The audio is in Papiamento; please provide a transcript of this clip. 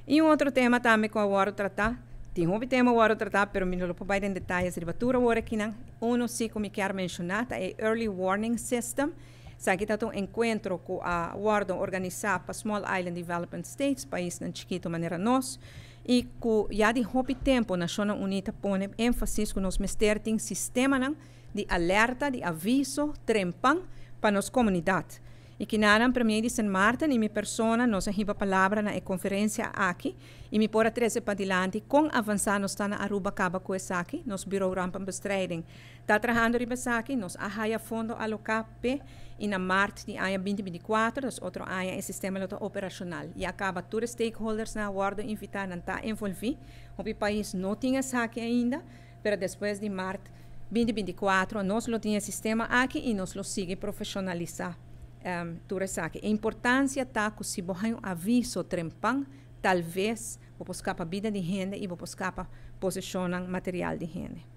Y un otro tema tambe cu a wordo trata, tin hopi tema a wordo trata, pero mi no lo por bay den detaye riba tur awor akinan. Uno si cu mi kier menciona ta e Early Warning System. Esaki ta un encuentro cu a wordo organisa pa Small Island Development States, paisnan chikito manera nos, y cu ya di hopi tempo Nacionnan Uni ta pone enfasis cu nos mester tin sistemanan di alerta, di aviso trempan pa nos comunidad. Y akinan Premier di Sint Maarten y mi persona nos a hiba palabra na e conferencia aki y mi por a trece padilanti con avansa nos ta na Aruba caba cu esaki. Nos Bureau Rampenbestrijding ta trahando riba esaki, nos a haya fondo aloca p'e y na maart di aña 2024, dus otro aña, e sistema lo ta operacional. Ya caba tur stakeholders a wordo invita, nan ta envolvi. Hopi pais no tin esaki ainda, pero despues di maart 2024 nos lo tin e sistema aki y nos lo sigui profesionalisa tur esaki. E importancia ta cu si bo un aviso trempan, tal vez bo por scapa bida di hende y bo por scapa posesion material di hende.